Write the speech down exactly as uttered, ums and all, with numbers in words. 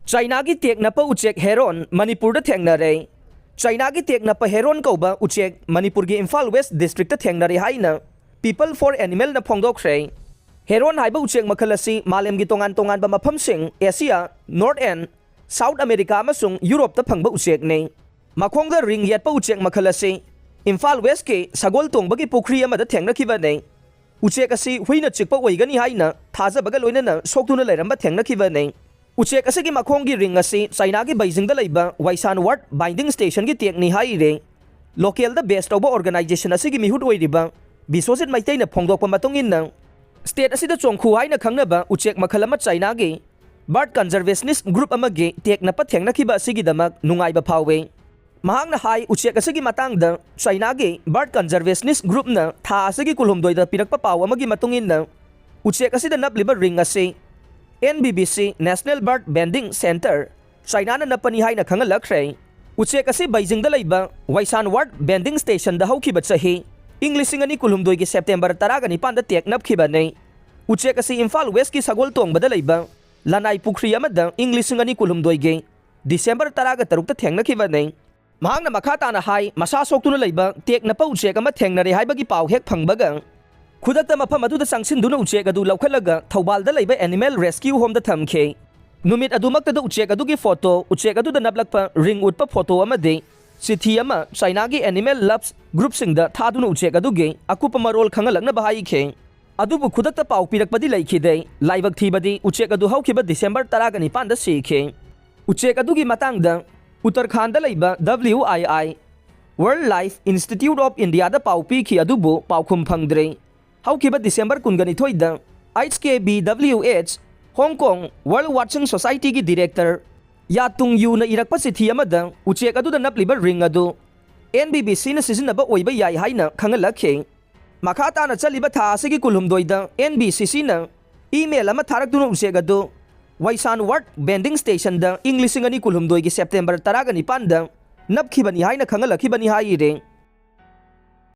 ꯆꯥꯏꯅꯥꯒꯤ ꯇꯦꯛ ꯅꯞꯄ ꯎꯆꯦꯛ ꯍꯦꯔꯣꯟ ꯃꯅꯤꯄꯨꯔꯗ ꯊꯦꯡꯅꯔꯦ꯫ ꯆꯥꯏꯅꯥꯒꯤ ꯇꯦꯛ ꯅꯞꯄ ꯍꯦꯔꯣꯟ ꯀꯧꯕ ꯎꯆꯦꯛ ꯃꯅꯤꯄꯨꯔꯒꯤ ꯏꯝꯐꯥꯜ ꯋꯦꯁ ꯗꯤꯁꯇ꯭ꯔꯤꯛꯇ ꯊꯦꯡꯅꯔꯦ ꯍꯥꯏꯅ People for Animalꯅ ꯐꯣꯡꯗꯣꯛꯈ꯭ꯔꯦ꯫ ꯍꯦꯔꯣꯟ ꯍꯥꯏꯕ ꯎꯆꯦꯛ ꯃꯈꯜ ꯑꯁꯤ ꯃꯥꯂꯦꯝꯒꯤ ꯇꯣꯉꯥꯟ ꯇꯣꯉꯥꯟꯕ ꯃꯐꯝꯁꯤꯡ, Asia, north and south America ꯑꯃꯁꯨꯡ ꯌꯨꯔꯣꯞꯇ ꯐꯪꯕ ꯎꯆꯦꯛꯅꯤ꯫ ꯃꯈꯣꯡꯗ ꯔꯤꯡ ꯌꯦꯠꯄ ꯎꯆꯦꯛ ꯃꯈꯜ ꯑꯁꯤ ꯏꯝꯐꯥꯜ ꯋꯦꯁꯀꯤ ꯁꯒꯣꯜ ꯇꯣꯡꯕꯒꯤ ꯄꯨꯈ꯭ꯔꯤ ꯑꯃꯗ ꯊꯦꯡꯅꯈꯤꯕꯅꯤ꯫ ꯎꯆꯦꯛ ꯑꯁꯤ ꯍꯨꯏꯅ ꯆꯤꯛꯄ ꯑꯣꯏꯒꯅꯤ ꯍꯥꯏꯅ ꯊꯥꯖꯕꯒ ꯂꯣꯏꯅꯅ ꯁꯣꯛꯇꯨꯅ ꯂꯩꯔꯝꯕ ꯊꯦꯡꯅꯈꯤꯕꯅꯤ꯫ ꯎꯆꯦꯛ ꯑꯁꯤꯒꯤ ꯃꯈꯣꯡꯒꯤ ꯔꯤꯡ ꯑꯁꯤ ꯆꯥꯏꯅꯥꯒꯤ ꯕꯩꯖꯤꯡꯗ ꯂꯩꯕ ꯋꯥꯏꯁꯥꯟ ꯋꯥꯔꯠ ꯕꯥꯏꯟꯗꯤꯡ ꯁ꯭ꯇꯦꯁꯟꯒꯤ ꯇꯦꯛꯅꯤ ꯍꯥꯏꯔꯦ꯫ ꯂꯣꯀꯦꯜꯗ ꯕꯦꯁ ꯇꯧꯕ ꯑꯣꯔꯒꯅꯥꯏꯖꯦꯁꯟ ꯑꯁꯤꯒꯤ ꯃꯤꯍꯨꯠ ꯑꯣꯏꯔꯤꯕ ꯕꯤꯁ꯭ꯋꯖꯤꯠ ꯃꯩꯇꯩꯅ ꯐꯣꯡꯗꯣꯛꯄ ꯃꯇꯨꯡ ꯏꯟꯅ, ꯁ꯭ꯇꯦꯠ ꯑꯁꯤꯗ ꯆꯣꯡꯈꯨ ꯍꯥꯏꯅ ꯈꯪꯅꯕ ꯎꯆꯦꯛ ꯃꯈꯜ ꯑꯃ ꯆꯥꯏꯅꯥꯒꯤ ꯕꯥꯔꯗ ꯀꯟꯖꯔꯕꯦꯁꯅꯤꯁ ꯒ꯭ꯔꯨꯞ ꯑꯃꯒꯤ ꯇꯦꯛ ꯅꯞꯄ ꯊꯦꯡꯅꯈꯤꯕ ꯑꯁꯤꯒꯤꯗꯃꯛ ꯅꯨꯡꯉꯥꯏꯕ ꯐꯥꯎꯏ꯫ ꯃꯍꯥꯛꯅ ꯍꯥꯏ, ꯎꯆꯦꯛ ꯑꯁꯤꯒꯤ ꯃꯇꯥꯡꯗ ꯆꯥꯏꯅꯥꯒꯤ ꯕꯥꯔꯗ ꯀꯟꯖꯔꯕꯦꯁꯅꯤꯁ ꯒ꯭ꯔꯨꯞꯅ ꯊꯥ ꯑꯁꯤꯒꯤ ꯀꯨꯟꯍꯨꯝꯗꯣꯏꯗ ꯄꯤꯔꯛꯄ ꯄꯥꯎ ꯑꯃꯒꯤ ꯃꯇꯨꯡ ꯏꯟꯅ, ꯎꯆꯦꯛ ꯑꯁꯤꯗ ꯅꯞꯂꯤꯕ ꯔꯤꯡ ꯑꯁꯤ N B B C, National Bird Banding Center, ꯆꯥꯏꯅꯥꯅ ꯅꯞꯄꯅꯤ ꯍꯥꯏꯅ ꯈꯪꯍꯜꯂꯛꯈ꯭ꯔꯦ꯫ ꯎꯆꯦꯛ ꯑꯁꯤ ꯕꯩꯖꯤꯡꯗ ꯂꯩꯕ ꯋꯥꯏꯁꯥꯟ ꯋꯥꯔꯠ ꯕꯦꯟꯗꯤꯡ ꯁ꯭ꯇꯦꯁꯟꯗ ꯍꯧꯈꯤꯕ ꯆꯍꯤ ꯏꯪ ꯂꯤꯁꯤꯡ ꯑꯅꯤ ꯀꯨꯟꯍꯨꯝꯗꯣꯏꯒꯤ ꯁꯦꯞꯇꯦꯝꯕꯔ ꯇꯔꯥꯒ ꯅꯤꯄꯥꯟꯗ ꯇꯦꯛ ꯅꯞꯈꯤꯕꯅꯤ꯫ ꯎꯆꯦꯛ ꯑꯁꯤ ꯏꯝꯐꯥꯜ ꯋꯦꯁꯀꯤ ꯁꯒꯣꯜ ꯇꯣꯡꯕꯗ ꯂꯩꯕ ꯂꯅꯥꯏ ꯄꯨꯈ꯭ꯔꯤ ꯑꯃꯗ ꯏꯪ ꯂꯤꯁꯤꯡ ꯑꯅꯤ ꯀꯨꯟꯍꯨꯝꯗꯣꯏꯒꯤ ꯗꯤꯁꯦꯝꯕꯔ ꯇꯔꯥꯒ ꯇꯔꯨꯛꯇ ꯊꯦꯡꯅꯈꯤꯕꯅꯤ꯫ ꯃꯍꯥꯛꯅ ꯃꯈꯥ ꯇꯥꯅ ꯍꯥꯏ, ꯃꯁꯥ ꯁꯣꯛꯇꯨꯅ ꯂꯩꯕ ꯇꯦꯛ ꯅꯞꯄ ꯎꯆꯦꯛ ꯑꯃ ꯊꯦꯡꯅꯔꯦ ꯍꯥꯏꯕꯒꯤ ꯄꯥꯎ ꯍꯦꯛ ꯐꯪꯕꯒ ꯈꯨꯗꯛꯇ ꯃꯐꯝ ꯑꯗꯨꯗ ꯆꯪꯁꯤꯟꯗꯨꯅ ꯎꯆꯦꯛ ꯑꯗꯨ ꯂꯧꯈꯠꯂꯒ ꯊꯧꯕꯥꯜꯗ ꯂꯩꯕ ꯑꯦꯅꯤꯃꯦꯜ ꯔꯦꯁꯀ꯭ꯌꯨ ꯍꯣꯝꯗ ꯊꯝꯈꯤ꯫ ꯅꯨꯃꯤꯠ ꯑꯗꯨꯃꯛꯇꯗ ꯎꯆꯦꯛ ꯑꯗꯨꯒꯤ ꯐꯣꯇꯣ, ꯎꯆꯦꯛ ꯑꯗꯨꯗ ꯅꯞꯂꯛꯄ ꯔꯤꯡ ꯎꯠꯄ ꯐꯣꯇꯣ ꯑꯃꯗꯤ ꯆꯤꯊꯤ ꯑꯃ ꯆꯥꯏꯅꯥꯒꯤ ꯑꯦꯅꯤꯃꯦꯜ ꯂꯚꯁ ꯒ꯭ꯔꯨꯞꯁꯤꯡꯗ ꯊꯥꯗꯨꯅ ꯎꯆꯦꯛ ꯑꯗꯨꯒꯤ ꯑꯀꯨꯞꯄ ꯃꯔꯣꯜ ꯈꯪꯍꯜꯂꯛꯅꯕ ꯍꯥꯏꯈꯤ꯫ ꯑꯗꯨꯕꯨ ꯈꯨꯗꯛꯇ ꯄꯥꯎ ꯄꯤꯔꯛꯄꯗꯤ ꯂꯩꯈꯤꯗꯦ꯫ ꯂꯥꯏꯕꯛ ꯊꯤꯕꯗꯤ ꯎꯆꯦꯛ ꯑꯗꯨ ꯍꯧꯈꯤꯕ ꯗꯤꯁꯦꯝꯕꯔ ꯇꯔꯥꯒ ꯅꯤꯄꯥꯟꯗ ꯁꯤꯈꯤ꯫ ꯎꯆꯦꯛ ꯑꯗꯨꯒꯤ ꯃꯇꯥꯡꯗ ꯎꯠꯇꯔꯈꯥꯟꯗ ꯂꯩꯕ W I I, Wildlife Institute of Indiaꯗ ꯄꯥꯎ ꯄꯤꯈꯤ, ꯑꯗꯨꯕꯨ ꯄꯥꯎꯈꯨꯝ ꯐꯪꯗ꯭ꯔꯦ꯫ ꯍꯧꯈꯤꯕ ꯗꯤꯁꯦꯝꯕꯔ ꯀꯨꯟꯒ ꯅꯤꯊꯣꯏꯗ H K B W H, Hong Kong World Watching Societyꯒꯤ ꯗꯤꯔꯦꯛꯇꯔ ꯌꯥ ꯇꯨꯡ ꯌꯨꯅ ꯏꯔꯛꯄ ꯆꯤꯊꯤ ꯑꯃꯗ ꯎꯆꯦꯛ ꯑꯗꯨꯗ ꯅꯞꯂꯤꯕ ꯔꯤꯡ ꯑꯗꯨ N B B Cꯅ ꯁꯤꯖꯤꯟꯅꯕ ꯑꯣꯏꯕ ꯌꯥꯏ ꯍꯥꯏꯅ ꯈꯪꯍꯜꯂꯛꯈꯤ꯫ ꯃꯈꯥ ꯇꯥꯅ ꯆꯠꯂꯤꯕ ꯊꯥ ꯑꯁꯤꯒꯤ ꯀꯨꯟꯍꯨꯝꯗꯣꯏꯗ N B C Cꯅ ꯏꯃꯦꯜ ꯑꯃ ꯊꯥꯔꯛꯇꯨꯅ ꯎꯆꯦꯛ ꯑꯗꯨ ꯋꯥꯏꯁꯥꯟ ꯋꯥꯔꯠ ꯕꯦꯟꯗꯤꯡ ꯁ꯭ꯇꯦꯁꯟꯗ ꯏꯪ ꯂꯤꯁꯤꯡ ꯑꯅꯤ ꯀꯨꯟꯍꯨꯝꯗꯣꯏꯒꯤ ꯁꯦꯞꯇꯦꯝꯕꯔ ꯇꯔꯥꯒ ꯅꯤꯄꯥꯟꯗ ꯅꯞꯈꯤꯕꯅꯤ ꯍꯥꯏꯅ ꯈꯪꯍꯜꯂꯛꯈꯤꯕꯅꯤ ꯍꯥꯏꯔꯦ꯫